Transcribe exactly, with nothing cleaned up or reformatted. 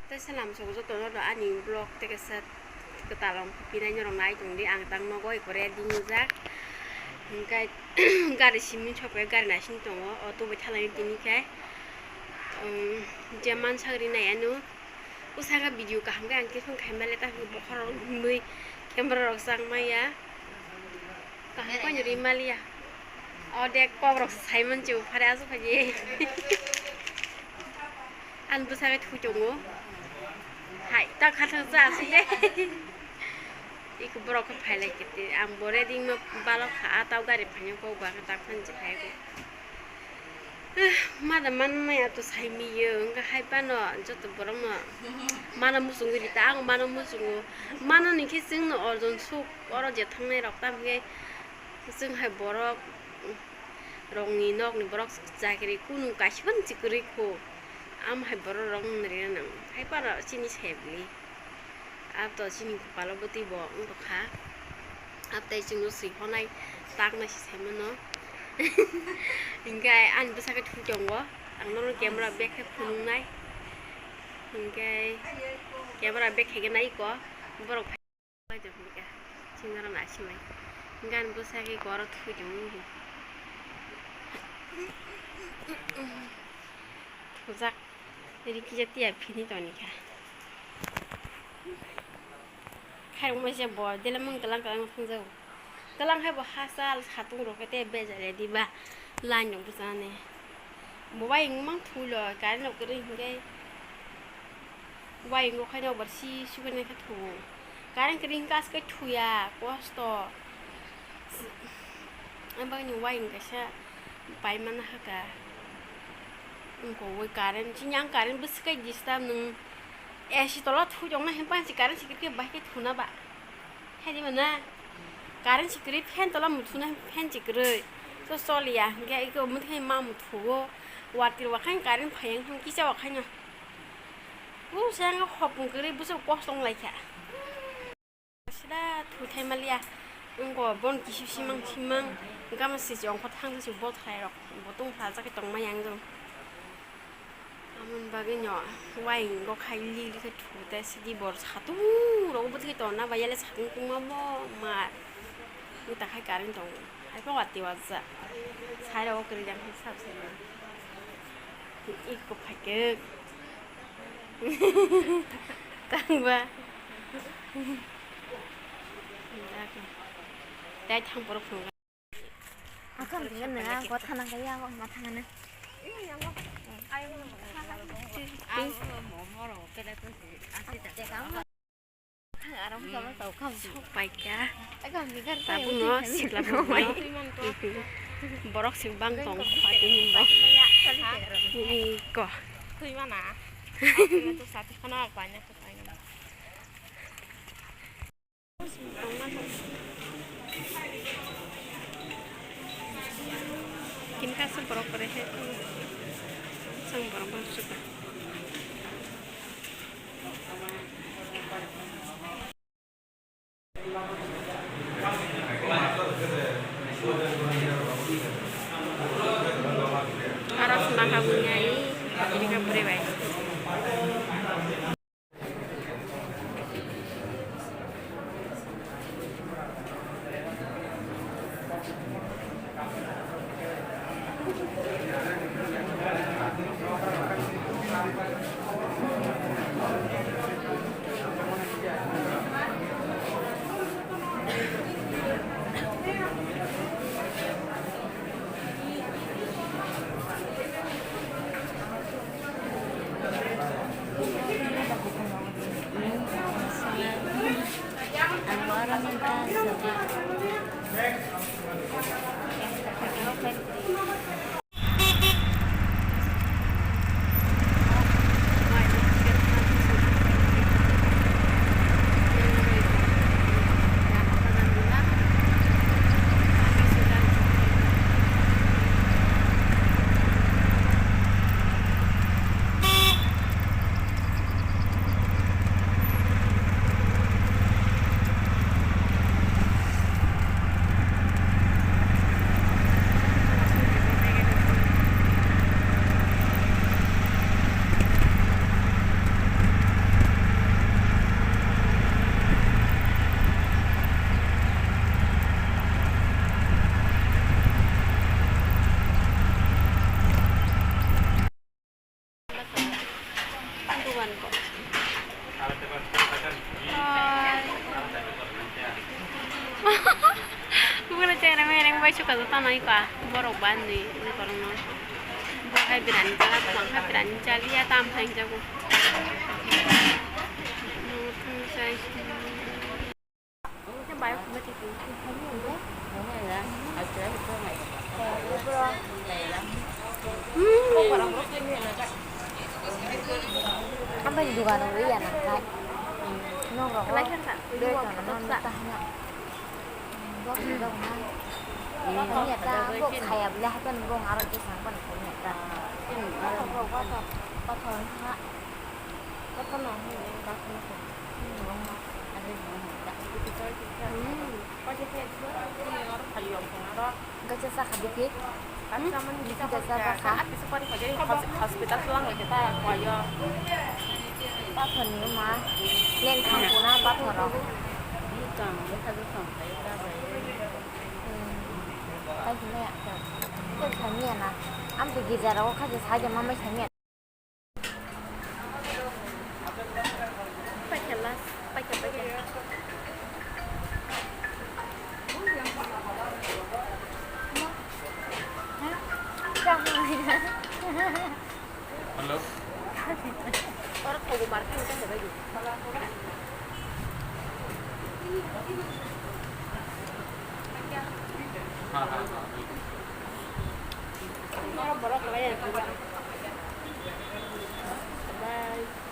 Tei salam sok jotono do ani vlog tei kaisa kwtal rok pinai norok nai tongdi, ang tang nogo ekore ding ujak. Hingkai gari simi sokphaio, gari naising tongo, auto bai thalai tini khe. Um, je mansak ri nai ano. Bwskango video kaham khe ang khe phone khaimale, ta hwnwi bokhorok hwnwi camera rok chang maya. Kaham khe rimaliya. O de kok rok sai man chu phare aswk khaidi. Ang bwskango thui tongo. Hai, ta khathang cha aswk de. Iko borok khe phailai kiti. Ang bo ready ma balok kha, a tau gari phainai kok ba khe ta phan chi phai. Mada manmaya to sai miyo, wngkha hai phano joto borokno mano muchungwi rita, ang mano muchungo. Mano ni khe chwngno orjon suk, oro je thangnai rok, tamo khe chwng hai borok rokni nokni borok chakri kunu kaisa phano si kwrwi kho. Am hai borok rok wngna rina nang, hai phano chini sai bwlwi. Abo to chini kopalo bwtwi bo wng tongkha. Abo tei chwngno swi honai taknai se saimano. Hinkhe ani bwsakhe thui tongo. Ang nono camera back khe phunuknai. Hinkhe camera back khaikhe naiko. Borok phai tongkha. Chwngno naisingmai. Hinkhe ani bwsakhe oro thui tongo. Thujak. Rikija tiya phini toni kha. Khairok mai se bo dele mung tlang tlang thang jago. Tlang hai bo hachal satung rok te beja le diba line rok bwchani. Bo bai wng mang thulo current rok kwrwi hinkhe. Bai wng khai no bar si su khe nai khe thu. Current kwrwi hinkhe aswk khe thuya kosto. Ang bagwi ni wayang kaisa paimani haka. Wngkha wai current, chini ang current bwswk kai disturb nwng. A C tola thui tongna hempan si current sikir khe bahai khe thuna ba. Hai di mana? Current sikiri fan tola muthuna fan sikiri. To soliya hingke iko muthai ma muthugo. Watir wakhai current phayang hwn kisa wakhai no. Bwsang hopung kwrwi bwswk kosto wng lai kha. Sida thwi thai maliya. Wngkha bon kisi simang simang. Gama sisi ongkha thang sisi bothai rok. Bo tong phalsa khe tong ma yang jong. Amoni bagwi no wayang go khai li li khe thwi ta sidi bor satung rogo bwtwi tong na ba yale satung tungma bo ma. Ni ta khai current tong. Hai pa wati waja. Sai rogo kwrwi jang hai sab sai. Iko phai khe. Tangba. Dai thang borok phunukha. Akam tinggal nang, gua thanang kaya, gua ma thangan. Sok paikha. Tabukno sikla phunuknai. Borok si bang tong phatini bo. Iko. Kini kaisa borok kwrwi hai phano chwng borok bai swkang. Aro sima kha buini ai, ini kha bwrwi bai. Bwrwi chwrai mereng bai suka jota nai ka borok bani borok no. Bo hai birani jala tong kha birani jali ya tam hai jago. Ambai dugano wi ya nang khai. Nok rok o. Lai kha sa. Doi kono no nukta hanya. Bok ni dok na. Ni ya ta bok saya bela hatan bong aro ke sang pan ko ni ta. Bok bok bok bok ha. Bok no. Bok no. Hwnkhe chwsa kha bikhi. Bikhi da chaba kha. Hospital swlang lai khe ta khuaio. Pathor ni ma leng thang kuna pathor rok. Bwkang bwkha bwkang khaio ta bai. Hmm. Tai hwnwi ang khe. Khe samiya na. Amtwi girja rogo kha se sai de ma mai samiya. Paikha last, paikha, paikha. Hello. Oro thogo mar khe ta hebai di. Ha, ha, ha. Oro borok lai ya. Bye.